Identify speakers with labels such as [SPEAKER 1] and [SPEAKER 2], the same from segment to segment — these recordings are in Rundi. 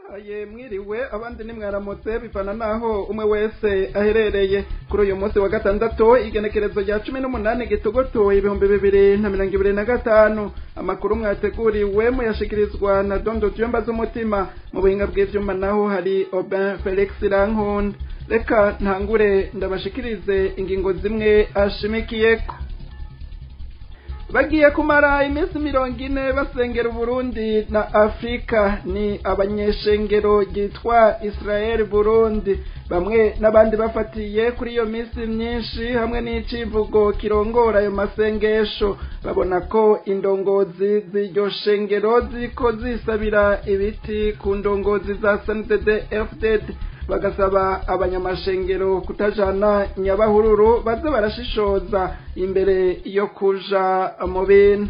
[SPEAKER 1] Ndabahaye mwiriwe, abandi nimwaramutse, bivana naho umwe wese aherereye. Kuri uyu munsi wa gatandatu, igenekerezo rya 18 Gitugutu 2025, amakuru mwateguriwe muyashikirizwa na Dondo Tuyomba z'umutima. Mu buhinga bw'ivyuma naho hari Aubin Felix Rankunda. Reka ntangure ndabashikirize ingingo zimwe ashimikiyeko. Bagiye kumara iminsi 40 basengera Burundi na Afrika. Ni abanyeshengero ryitwa Israel Burundi. Bamwe n'abandi bafatiye kuri iyo minsi myinshi hamwe n'icivugo kirongora ayo masengesho, babona ko indongozi z'iryo shengero ziko zisabira ibiti ku ndongozi za CNDD FDD, bagasaba abanyamashengero kutajana nyabahururu, baze barashishoza imbere yo kuja mu bintu.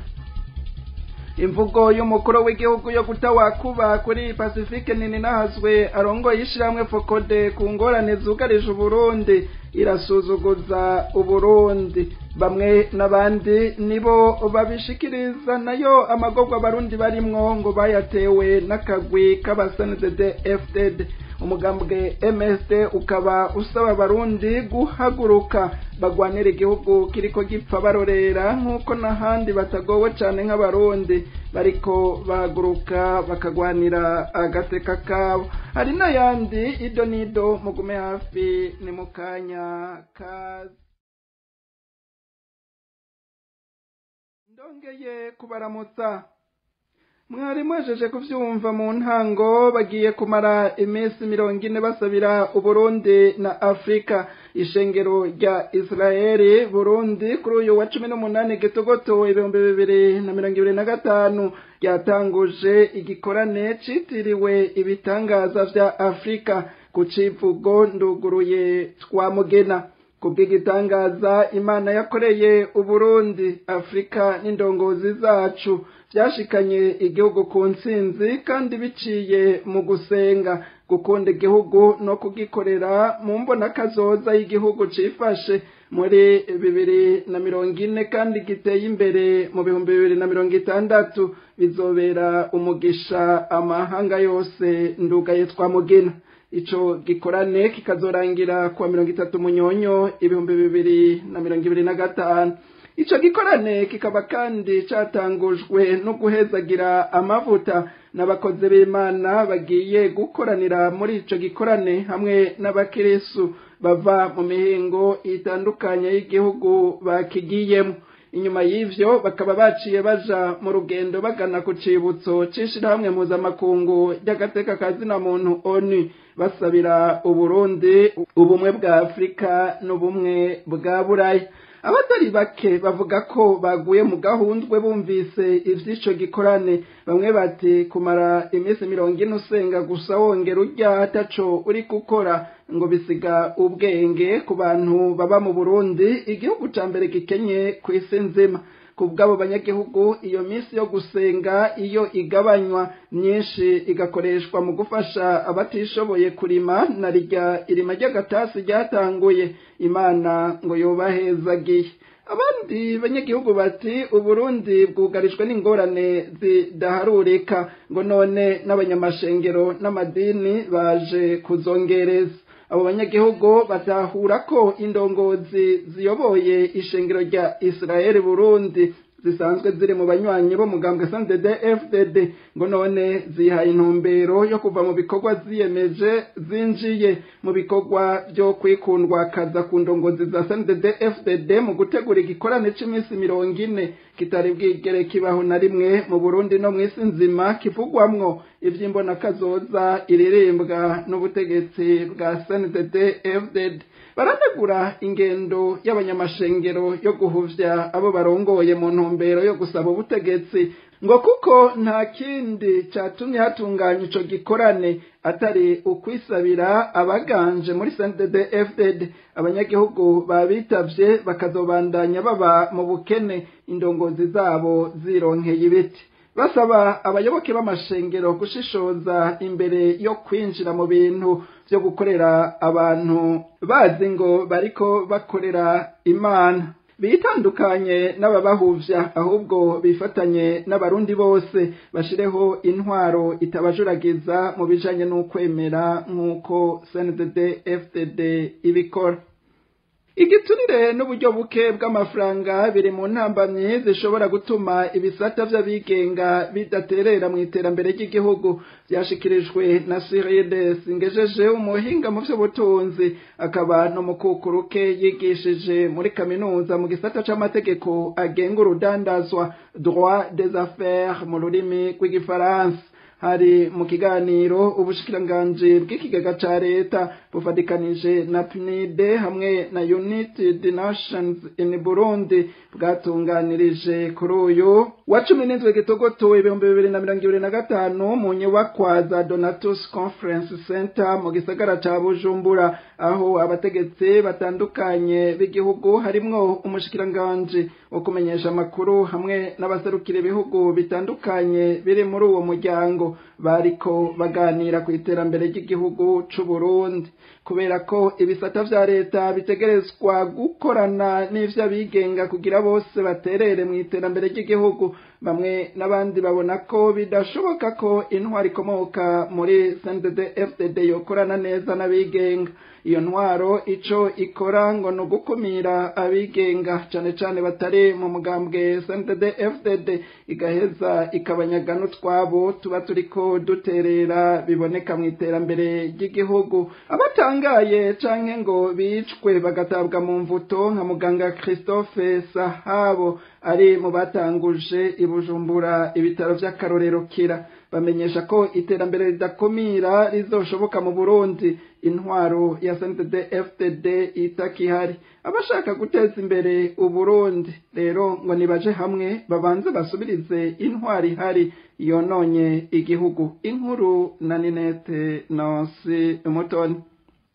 [SPEAKER 1] Imvugo y'umukuru w'igihugu yo gutawakuba kuri Pacifique nini nahazwe arongoye ishiramwe Fokode ku ngorane zugarije Uburundi irasuzuguza Uburundi. Bamwe n'abandi nibo babishikiriza. Nayo amagorwa Abarundi barimwo ngo bayatewe n'akagwi k'aba CNDD FDD. Umugambwe MSD ukaba usaba Abarundi guhaguruka bagwanira igihugu kiriko gipfa barorera, nk'uko n'ahandi batagowe cane nk'Abarundi bariko bahaguruka bakagwanira agateka kabo. Hari n'ayandi ido nido, mugume hafi, ni mukanya kazi. Ndongeye kubaramutsa. Mwari mwejeje kuvyumva mu ntango, bagiye kumara iminsi 40 basabira Uburundi na Afrika. Ishengero rya Israeli Burundi kuri uyu wa 18 Gitugutu 2025 ryatanguje igikorane citiriwe ibitangaza vya Afrika ku civugo "Nduguruye twamugena", kubw'igitangaza Imana yakoreye Uburundi, Afrika n'indongozi zacu, vyashikanye igihugu ku ntsinzi, kandi biciye mu gusenga, gukunda igihugu no kugikorera mu mbonakazoza y'igihugu cifashe muri 2040 kandi giteye imbere mu 2060, bizobera umugisha amahanga yose. Ndugaye twamugina. Ico gikorane kikazorangira kuwa 30 Munyonyo 2025. Ico gikorane kikaba kandi catangujwe no guhezagira amavuta n'abakozi b'Imana bagiye gukoranira muri ico gikorane, hamwe n'abakirisu bava mu mihingo itandukanye y'igihugu bakigiyemo. Inyuma y'ivyo bakaba baciye baja mu rugendo bagana ku cibutso c'ishirahamwe mpuzamakungu ry'agateka ka zina muntu ONU, basabira Uburundi, ubumwe bwa Afrika n'ubumwe bwa Buraya. Abatari bake bavuga ko baguye mu gahundwe bumvise ivy'ico gikorane. Bamwe bati kumara iminsi 40 usenga gusa, wongera urya, ataco uri gukora, ngo bisiga ubwenge ku bantu baba mu Burundi, igihugu ca mbere gikenye kw'isi nzima. Kubw'abo banyagihugu, iyo minsi yo gusenga iyo igabanywa myinshi igakoreshwa mu gufasha abatishoboye kurima, na rirya irima ry'agatasi ryatanguye, Imana ngo yobahezagiye. Abandi banyagihugu bati Uburundi bwugarijwe n'ingorane zidaharurika, ngo none n'abanyamashengero n'amadini baje kuzongereza. Abo banyagihugu batahura ko indongozi ziyoboye ishengero rya Israel Burundi zisanzwe ziri mu banywanyi bo mugambwe CNDD FDD, ngo none zihaye intumbero yo kuva mu bikorwa ziyemeje, zinjiye mu bikorwa byo kwikundwa kaza ku ndongozi za CNDD FDD mu gutegura igikorane c'iminsi 40 kitari bwigere kibaho na rimwe mu Burundi no mw'isi nzima, kivugwamwo ivy'imbonakazoza iririmbwa n'ubutegetsi bwa CNDD FDD. Baranegura ingendo y'abanyamashengero yo guhuvya abo barongoye mu ntumbero yo gusaba ubutegetsi, ngo kuko nta kindi catumye hatunganya ico gikorane atari ukwisabira abaganje muri CNDD FDD. Abanyagihugu babitavye bakazobandanya baba mu bukene, indongozi zabo zironkeye ibiti. Basaba abayoboke b'amashengero gushishoza imbere yo kwinjira mu bintu vyo gukorera abantu bazi ngo bariko bakorera Imana. Bitandukanye n'ababahuvya, ahubwo bifatanye n'abarundi bose, bashireho intwaro itabajuragiza mu bijanye n'ukwemera nk'uko CNDD FDD ibikora. Igiturire n'uburyo buke bw'amafaranga biri mu ntambamyi zishobora gutuma ibisata vy'abigenga bidaterera mu iterambere ry'igihugu, vyashikirijwe na Cyril Singejeje, umuhinga mu vy'ubutunzi akaba n'umukukuruke yigishije muri kaminuza mu gisata c'amategeko agenga urudandazwa, droit des affaires mu rurimi rw'igifaransa. Hari mu kiganiro ubushikiranganji bw'ikigega ca leta bufatikanije na PNID hamwe na United Nations in Burundi bwatunganirije kuri uyu wa 17 Gitogoto 2025 mu nyubakwa za Donatus Conference Center mu gisagara ca Bujumbura, aho abategetsi batandukanye b'igihugu harimwo umushikiranganji wo kumenyesha amakuru hamwe n'abaserukira ibihugu bitandukanye biri muri uwo muryango bariko baganira ku iterambere ry'igihugu c'u Burundi. Kubera ko ibisata vya leta bitegerezwa gukorana n'ivy'abigenga kugira bose baterere mu iterambere ry'igihugu, bamwe n'abandi babona ko bidashoboka ko intwaro ikomoka muri CNDD FDD yokorana neza n'abigenga. Iyo ntwaro ico ikora ngo ni ugukumira abigenga cane cane batari mu mugambwe CNDD FDD, igaheza ikabanyaga n'utwabo tuba turiko duterera biboneka mu iterambere ry'igihugu. Abatangaye canke ngo bicwe bagatabwa mu mvuto nka muganga Christophe Sahabo ari mu batanguje i Bujumbura ibitaro vy'akarorero Kira, bamenyesha ko iterambere ridakumira rizoshoboka mu Burundi intwaro ya CNDD FDD itakihari. Abashaka guteza imbere Uburundi rero ngo nibaje hamwe babanze basubirize intwari ihari yononye igihugu. Inkuru na Ninete Nancy Umutoni.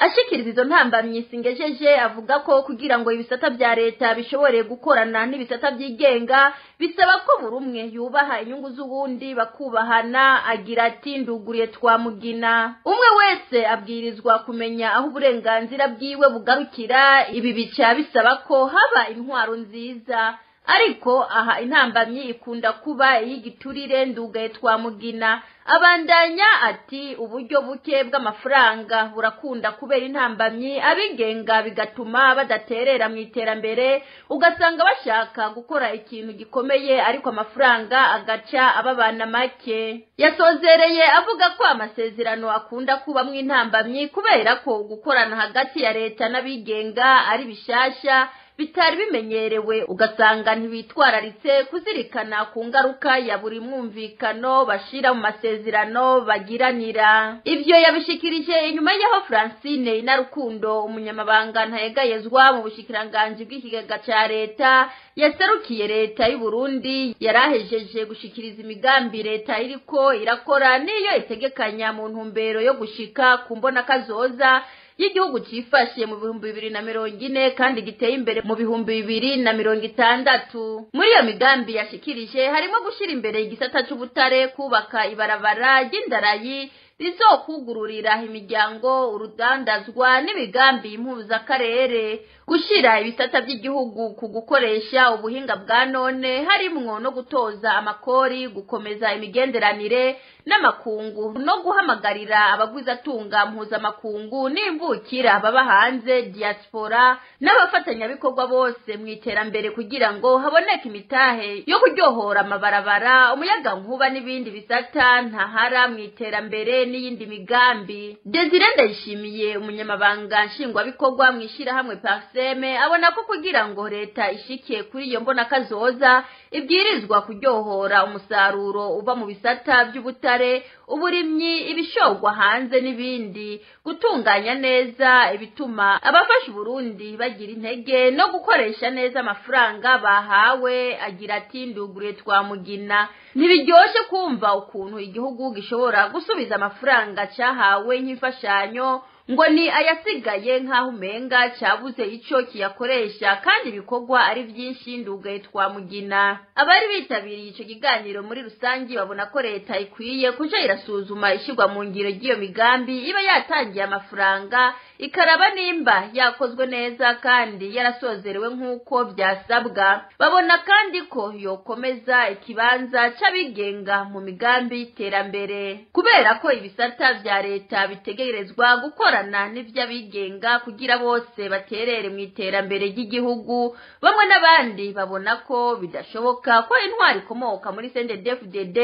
[SPEAKER 2] Ashikiriza izo ntambamyi, Singejeje avuga ko kugira ngo ibisata vya leta bishobore gukorana n'ibisata vyigenga bisaba ko buri umwe yubaha inyungu z'uwundi, bakubahana. Agira ati: "Nduguriye twamugina, umwe wese abwirizwa kumenya aho uburenganzira bwiwe bugarukira. Ibi bica bisaba ko haba intwaro nziza, ariko aha intambamyi ikunda kuba iy'igiturire." Ndugaye twamugina abandanya ati: "Uburyo buke bw'amafaranga burakunda kubera intambamyi abigenga, bigatuma badaterera mu iterambere, ugasanga bashaka gukora ikintu gikomeye ariko amafaranga agaca ababana make." Yasozereye avuga ko amasezerano akunda kubamwo intambamyi kubera ko gukorana hagati ya leta n'abigenga ari bishasha bitari bimenyerewe, ugasanga ntibitwararitse kuzirikana ku ngaruka ya buri mwumvikano bashira mu masezerano bagiranira. Ivyo yabishikirije inyuma y'aho Francine Inarukundo, umunyamabanga ntayegayezwa mu bushikiranganji bw'ikigega ca leta yaserukiye leta y'u Burundi, yarahejeje gushikiriza imigambi leta iriko irakora niyo itegekanya mu ntumbero yo gushika ku mbona kazoza y'igihugu cifashe mu 2040 kandi giteye imbere mu 2060. Muri iyo migambi yashikirije harimo gushira imbere igisata c'ubutare, kubaka ibarabara ry'indarayi rizokugururira imiryango urudandazwa n'imigambi impuzakarere, gushira ibisata by'igihugu ku gukoresha ubuhinga bwa none harimwo no gutoza amakori, gukomeza imigenderanire n'amakungu no guhamagarira abagwizatunga mpuzamakungu n'imvukira baba hanze, diaspora, n'abafatanyabikorwa bose mu iterambere kugira ngo haboneke imitahe yo kuryohora amabarabara, umuyagankuba n'ibindi bisata ntahara mu iterambere n'iyindi migambi. Desire Ndayishimiye, umunyamabanga nshingwabikorwa mu ishirahamwe Parseme, abona ko kugira ngo leta ishike kuri iyo mbona kazoza ibwirizwa kuryohora umusaruro uva mu bisata by'ubutare, uburimyi, ibishogwa hanze n'ibindi, gutunganya neza ibituma abafasha Uburundi bagira intege no gukoresha neza amafaranga bahawe. Agira ati: "Nduguriye twamugina, ntibiryoshe kumva ukuntu igihugu gishobora gusubiza amafaranga cyahawe nk'imfashanyo ngo ni ayasigaye, nk'aho umenga cyabuze ico kiyakoresha kandi ibikorwa ari byinshi." Ndugaye twamugina. Abari bitabiriye ico kiganiro muri rusangi babona ko leta ikwiye kuja irasuzuma ishyirwa mu ngiro ry'iyo migambi iba yatangiye amafaranga. ikaraba nimba yakozwe neza kandi yarasozerewe nk'uko byasabwa. Babona kandi ko yokomeza ikibanza c'abigenga mu migambi y'iterambere, kubera ko ibisata vya leta bitegerezwa gukorana n'ivy'abigenga kugira bose baterere mu iterambere ry'igihugu. Bamwe n'abandi babona ko bidashoboka ko intwari ikomoka muri CNDD-FDD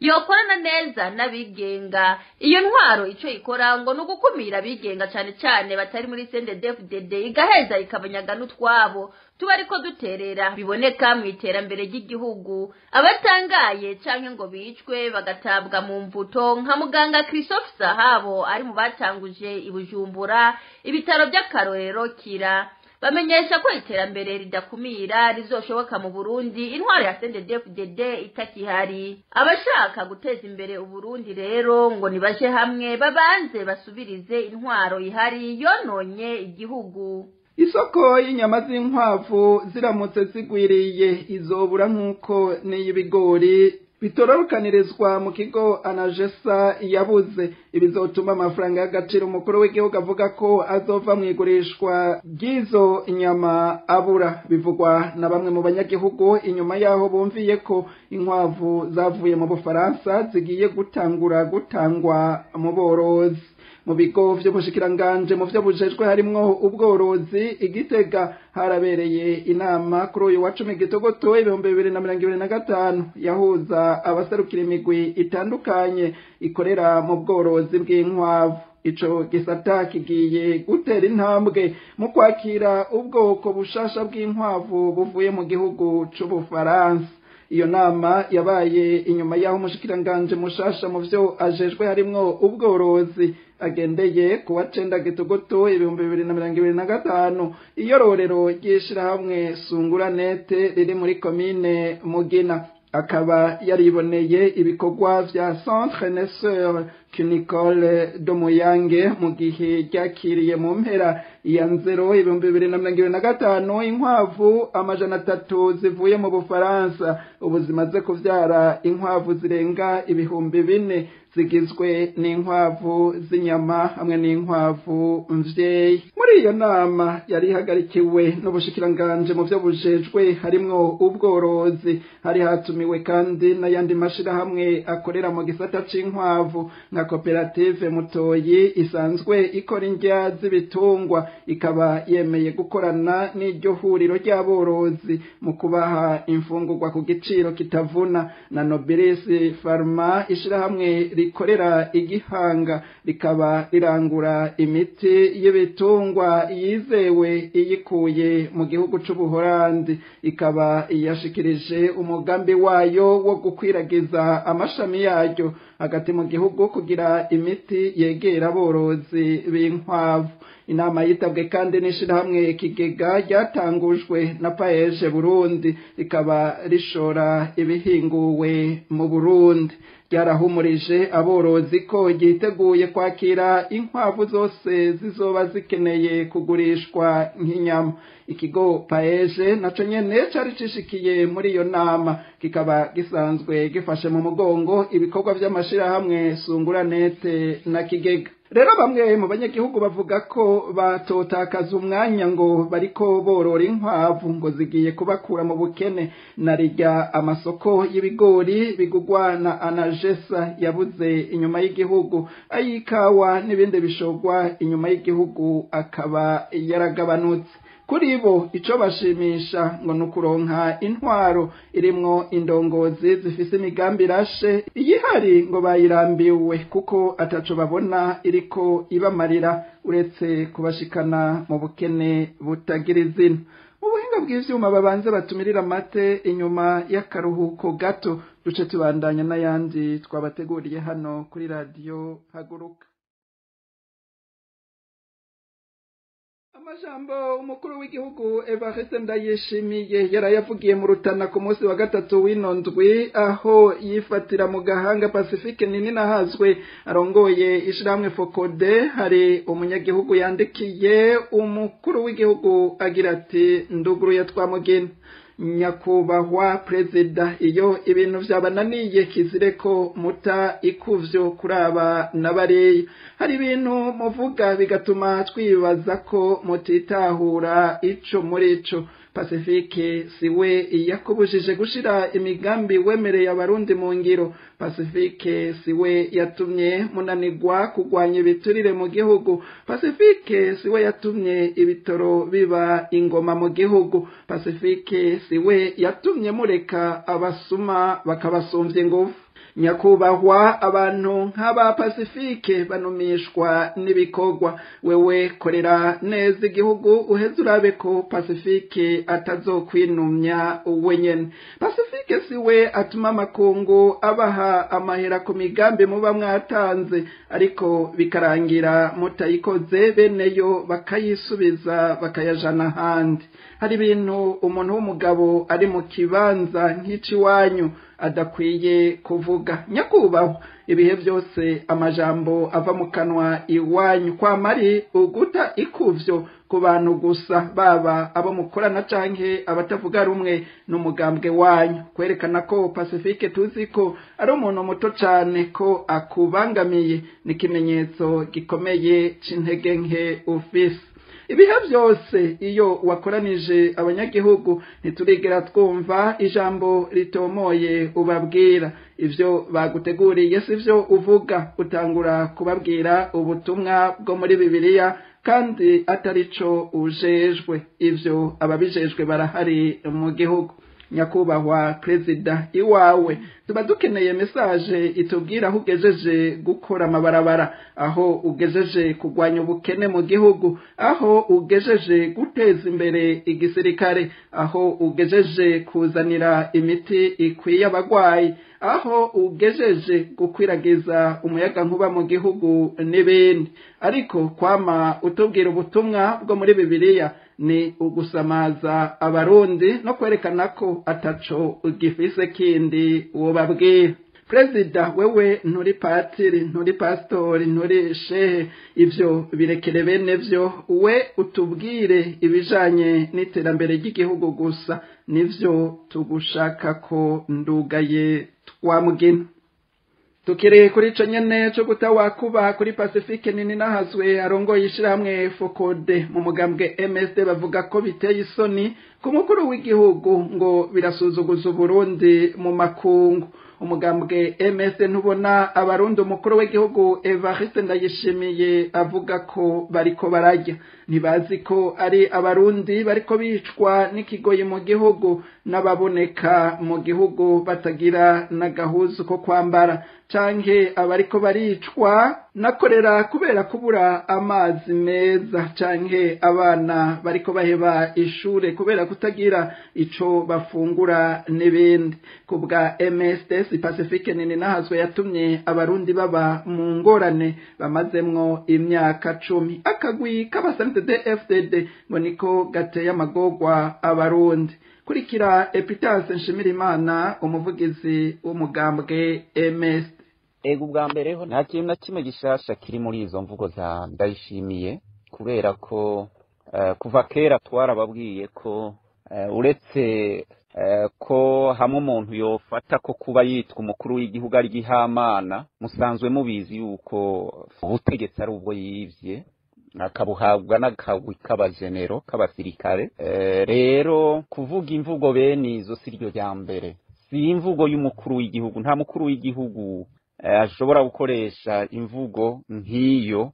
[SPEAKER 2] yokorana neza n'abigenga. Iyo ntwaro ico ikora ngo nugukumira abigenga cane cane batari muri CNDD-FDD, igaheza ikabanyaga n'utwabo tuba ariko duterera biboneka mu iterambere ry'igihugu. Abatangaye canke ngo bicwe bagatabwa mu mvuto nka muganga Christophe Sahabo ari mu batanguje i Bujumbura ibitaro by'akarorero Kira, bamenyesha ko iterambere ridakumira rizoshoboka mu Burundi intwaro ya CNDD-FDD itakihari. Abashaka guteza imbere Uburundi rero ngo nibaje hamwe babanze basubirize intwaro ihari yononye igihugu.
[SPEAKER 1] Isoko y'inyama z'inkwavu ziramutse zigwiriye izobura nk'uko n'iy'ibigori bitororokanirizwa mu kigo Anagesa yabuze. Ibizotuma amafaranga y'agaciro umukuru w'igihugu avuga ko azova mu igurishwa ry'izo nyama abura, bivugwa na bamwe mu banyagihugu inyuma yaho bumviye ko inkwavu zavuye mu Bufaransa zigiye gutangura gutangwa mu borozi. Mu bigo vy'ubushikiranganje mu vyo bujejwe harimwo ubworozi igitega harabereye inama kuri uyu wa 10 Gitogoto 2025 yahuza abaserukira imigwi itandukanye ikorera mu bworozi bw'inkwavu. Ico gisata kigiye gutera intambwe mu kwakira ubwoko bushasha bw'inkwavu buvuye mu gihugu c'Ubufaransa. Iyo nama yabaye inyuma yaho umushikiranganje mushasha mu vyo ajejwe harimwo ubworozi agendeye ku wa 9 Gitogoto 2025 iyororero ry'ishirahamwe Sunguranete riri muri komine Mugina. Akaba yariboneye ibikorwa vya Centre Naisseur Cunicole do Muyange mu gihe ryakiriye mu mpera ya nzero 2025 inkwavu 300 zivuye mu Bufaransa ubu zimaze kuvyara inkwavu zirenga 4000 zigizwe n'inkwavu z'inyama hamwe n'inkwavu mvyeyi. Muri iyo nama yari ihagarikiwe n'ubushikiranganje mu vyo bujejwe harimwo ubworozi, hari hatumiwe kandi n'ayandi mashirahamwe akorera mu gisata c'inkwavu nka koperative Mutoyi isanzwe ikora indya z'ibitungwa, ikaba yemeye gukorana n'iryo huriro ry'aborozi mu kubaha imfungurwa ku giciro kitavuna, na Nobilis Pharma ishirahamwe rikorera igihanga rikaba rirangura imiti y'ibitungwa yizewe iyikuye mu gihugu c'Ubuholandi, ikaba yashikirije umugambi wayo wo gukwiragiza amashami yaryo hagati mu gihugu kugira imiti yegera aborozi b'inkwavu. Inama yitabwe kandi n'ishirahamwe Kigega ryatangujwe na Paeje Burundi rikaba rishora ibihinguwe mu Burundi. Ryarahumurije aborozi ko ryiteguye kwakira inkwavu zose zizoba zikeneye kugurishwa nk'inyama. Ikigo Paeje naco nyene cari cishikiye muri iyo nama, kikaba gisanzwe gifashe mu mugongo ibikorwa vy'amashirahamwe Sunguranete na Kigega. Rero bamwe mu banyagihugu bavuga ko batotakaza umwanya ngo bariko borora inkwavu ngo zigiye kubakura mu bukene, na rirya amasoko y'ibigori bigugwa na Anagesa yabuze inyuma y'igihugu, ayikawa n'ibindi bishogwa inyuma y'igihugu akaba yaragabanutse. Kuri bo ico bashimisha ngo nukuronka intwaro irimwo indongozi zifise imigambi irashe, iyihari ngo bayirambiwe kuko ataco babona iriko ibamarira uretse kubashikana mu bukene butagira izina. Mu buhinga bw'ivyuma babanze batumirira amate inyuma y'akaruhuko gato, duce tubandanya n'ayandi twabateguriye hano kuri radio Haguruka. Amajambo umukuru w'igihugu Evariste Ndayishimiye yarayavugiye mu Rutana ku munsi wa gatatu w'ino ndwi, aho yifatira mu gahanga Pacifique nini nahazwe arongoye ishirahamwe Fokode. Hari umunyagihugu yandikiye umukuru w'igihugu agira ati: nduguruye twamugina. Nyakubahwa perezida, iyo ibintu vyabananiye kizire ko muta ikuvyo kuraba n'abariya. Hari ibintu muvuga bigatuma twibaza ko mutitahura ico muri ico. Pacifique siwe yakubujije gushira imigambi wemereye abarundi mu ngiro. Pacifique siwe yatumye munanigwa kugwanya ibiturire mu gihugu. Pacifique siwe yatumye ibitoro biba ingoma mu gihugu. Pacifique siwe yatumye mureka abasuma bakabasumvya ingufu. Nyakubahwa, abantu nk'aba Pacifique banumishwa n'ibikorwa. Wewe korera neza igihugu, uheze urabe ko Pacifique atazokwinumya wenyene. Pacifique siwe atuma amakungu abaha amahera ku migambi muba mwatanze, ariko bikarangira mutayikoze, beneyo bakayisubiza bakayajana ahandi. Hari ibintu umuntu w'umugabo ari mu kibanza nk'iciwanyu adakwiye kuvuga. Nyakubahwa, ibihe byose amajambo ava mu kanwa iwanyu kwamari uguta ikuvyo ku bantu gusa, baba abo mukorana canke abatavuga rumwe n'umugambwe wanyu. Kwerekana ko Pacifique tuzi ko ari umuntu muto cane ko akubangamiye ni ikimenyetso gikomeye c'intege nke ufise. Ibihe byose iyo wakoranije abanyagihugu ntiturigera twumva ijambo ritomoye ubabwira. Ivyo baguteguriye sivyo uvuga, utangura kubabwira ubutumwa bwo muri Bibiliya kandi atarico ujejwe. Ivyo ababijejwe barahari mu gihugu. Nyakubahwa perezida, iwawe tuba dukeneye message itubwira aho ugejeje gukora amabarabara, aho ugejeje kugwanya ubukene mu gihugu, aho ugejeje guteza imbere igisirikare, aho ugejeje kuzanira imiti ikwiye abagwayi, aho ugejeje gukwiragiza umuyagankuba mu gihugu n'ibindi. Ariko kwama utubwira ubutumwa bwo muri Bibiliya ni ugusamaza abarundi no kwerekana ko ataco ugifise kindi wobabwira. Perezida, wewe nturi patiri, nturi pastori, nturi shehe, ivyo birekere bene vyo. We utubwire ibijanye n'iterambere ry'igihugu gusa, nivyo tugushaka ko ndugaye twamugina. Tukiri kuri ico nyene co gutawakuba kuri Pacifique nini nahazwe arongoye ishirahamwe Fokode mu mugambwe MSD, bavuga ko biteye isoni ku mukuru w'igihugu, ngo birasuzuguza Uburundi mu makungu. Umugambwe MSD ntubona abarundi umukuru w'igihugu Evariste Ndayishimiye avuga ko bariko bararya. Ntibazi ko ari abarundi bariko bicwa n'ikigoyi mu gihugu, n'ababoneka mu gihugu batagira n'agahuzu ko kwambara, canke abariko baricwa nakorera kubera kubura amazi meza, canke abana bariko baheba ishure kubera kutagira ico bafungura n'ibindi. Ku bwa MSD, Pacifique nini nahazwe yatumye abarundi baba mu ngorane bamazemwo imyaka 10. Akagwi k'abasanze FDD ngo niko gateye amagorwa abarundi. Kurikira Epitase Nshimirimana, umuvugizi w'umugambwe MSD.
[SPEAKER 3] Ego, ubwa mbere ho nta kintu na kimwe gishasha kiri muri izo mvugo za Ndayishimiye, kubera ko kuva kera twarababwiye ko uretse ko hamwe umuntu yofata ko kuba yitwa umukuru w'igihugu ari gihamana, musanzwe mubizi yuko ubutegetsi ari ubwo yivye akabuhabwa n'akagwi k'abajenero k'abasirikare. Rero kuvuga imvugo bene izo si ryo rya mbere, si imvugo y'umukuru w'igihugu. Nta mukuru w'igihugu ashobora gukoresha imvugo nk'iyo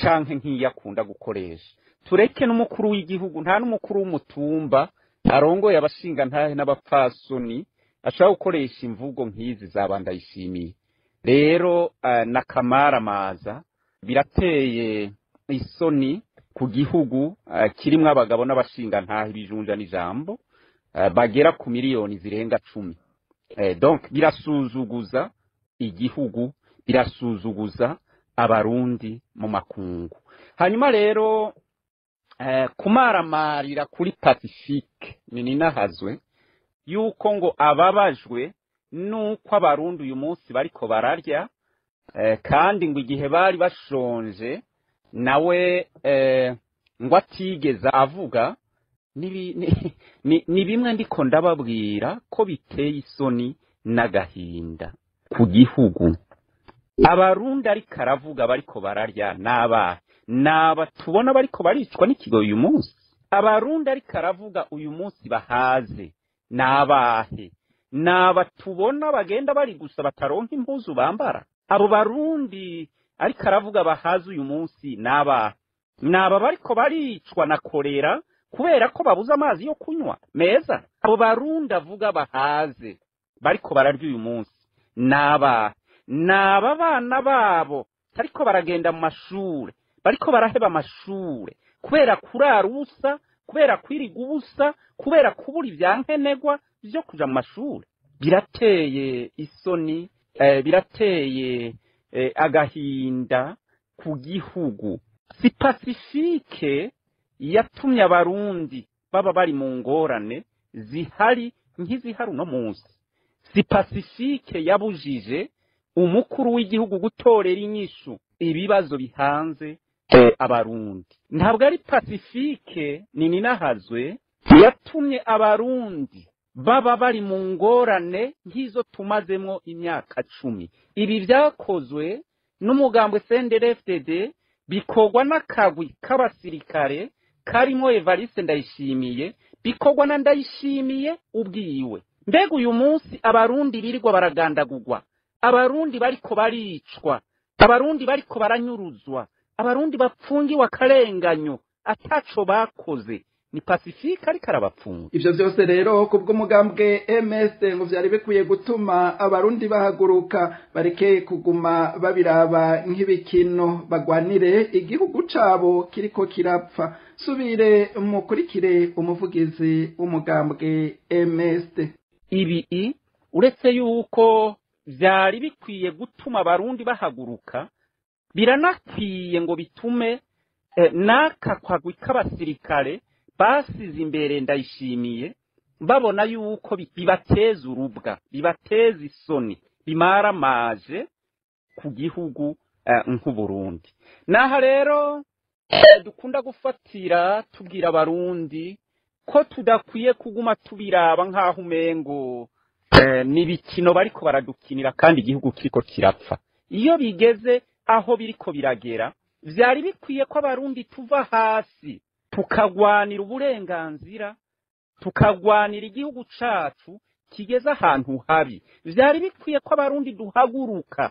[SPEAKER 3] canke nk'iyo akunda gukoresha. Tureke n'umukuru w'igihugu, nta n'umukuru w'umutumba arongoye abashingantahe n'abapfasoni ashobora gukoresha imvugo nk'izi za Ndayishimiye. Rero na kamaramaza, birateye isoni ku gihugu kirimwo abagabo n'abashingantahe ibijunja n'ijambo bagera ku miliyoni zirenga 10. Donc birasuzuguza igihugu, birasuzuguza abarundi mu makungu. Hanyuma rero kumaramarira kuri Pacifique Nininahazwe yuko ngo ababajwe nuko abarundi uyu munsi bariko bararya, kandi ngo igihe bari bashonje nawe ngo atigeze avuga. Ni bimwe ndiko ndababwira ko biteye isoni n'agahinda ku gihugu. Abarundi ariko aravuga bariko bararya n'abahe? N'aba tubona bariko baricwa n'ikigo uyu munsi. Abarundi ariko aravuga uyu munsi bahaze n'abahe? N'aba tubona bagenda bari gusa bataronka impuzu bambara. Abo barundi ariko aravuga bahaze uyu munsi n'abahe? N'aba bariko baricwa na kolera kubera ko babuze amazi yo kunywa meza. Abo barundi avuga bahaze bariko bararya uyu munsi n'abahe? N'aba bana babo bariko baragenda mu mashure, bariko baraheba amashure kubera kurara ubusa, kubera kwiriga ubusa, kubera kubura ivyankenerwa vyo kuja mu mashure. Birateye isoni, birateye agahinda ku gihugu. Si Pacifique yatumye abarundi baba bari mu ngorane zihari nk'izihari uno munsi. Si Pacifique yabujije umukuru w'igihugu gutorera inyishu ibibazo bihanze abarundi. Ntabwo ari Pacifique Nininahazwe yatumye abarundi baba bari mu ngorane nk'izo tumazemwo imyaka 10. Ibi vyakozwe n'umugambwe CNDD-FDD, bikorwa n'akagwi k'abasirikare karimo Evariste Ndayishimiye, bikorwa na Ndayishimiye ubwiwe. Mbega uyu munsi abarundi birirwa baragandagurwa, abarundi bariko baricwa, abarundi bariko baranyuruzwa, abarundi bapfungiwe akarenganyo ataco bakoze, ni Pacifique ariko arabapfunga.
[SPEAKER 1] Ivyo vyose rero kubw'umugambwe MSD ngo vyari bikwiye gutuma abarundi bahaguruka, bareke kuguma babiraba nk'ibikino, bagwanire igihugu cabo kiriko kirapfa. Subire mukurikire umuvugizi w'umugambwe MSD.
[SPEAKER 3] Ibi uretse yuko vyari bikwiye gutuma abarundi bahaguruka, biranakwiye ngo bitume n'aka kagwi k'abasirikare basize imbere Ndayishimiye babona yuko bibateza urubwa, bibateza isoni, bimaramaje ku gihugu nk'Uburundi. Naha rero dukunda gufatira tubwira abarundi ko tudakwiye kuguma tubiraba nk'aho umengo n'ibikino bariko baradukinira kandi igihugu kiriko kirapfa. Iyo bigeze aho biriko biragera, vyari bikwiye ko abarundi tuva hasi tukagwanira uburenganzira, tukagwanira igihugu cacu kigeze ahantu habi. Vyari bikwiye ko abarundi duhaguruka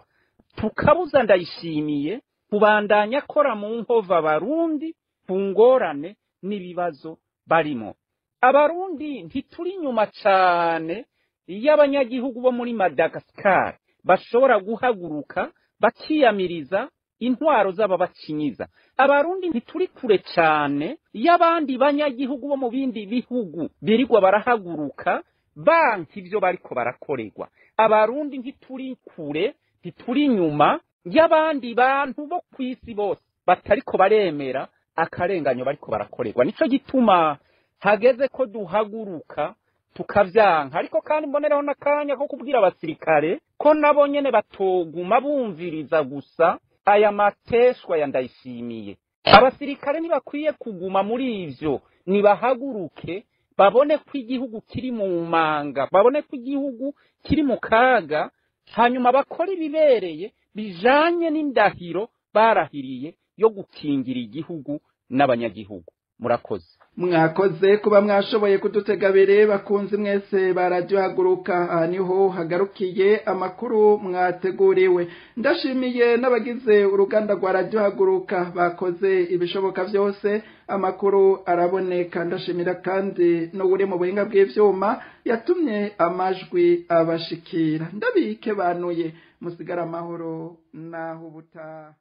[SPEAKER 3] tukabuza Ndayishimiye kubandanya akora mu nkova abarundi ku ngorane n'ibibazo barimo. Abarundi ntituri inyuma cane iyo abanyagihugu bo muri Madagascar bashobora guhaguruka bakiyamiriza intwaro z'ababacinyiza. Abarundi ntituri kure cane iyo abandi banyagihugu bo mu bindi bihugu birirwa barahaguruka banka ivyo bariko barakorerwa. Abarundi ntituri kure, ntituri inyuma y'abandi bantu bo kw'isi bose batariko baremera akarenganyo bariko barakorerwa. Nico gituma hageze ko duhaguruka tukavyanka. Ariko kandi mboneraho n'akanya ko kubwira abasirikare ko nabo nyene batoguma bumviriza gusa aya mateshwa ya Ndayishimiye. Abasirikare ntibakwiye kuguma muri ivyo, nibahaguruke babone ko igihugu kiri mu manga, babone ko igihugu kiri mu kaga, hanyuma bakora ibibereye bijanye n'indahiro barahiriye yo gukingira igihugu n'abanyagihugu. Murakoze.
[SPEAKER 1] Mwakoze kuba mwashoboye kudutega bere bakunzi mwese ba Radio Haguruka. Aha niho hagarukiye amakuru mwateguriwe. Ndashimiye n'abagize uruganda rwa Radio Haguruka bakoze ibishoboka vyose amakuru araboneka. Ndashimira kandi n'uri mu buhinga bw'ivyuma yatumye amajwi abashikira. Ndabike banuye musigara amahoro naho ubutaha.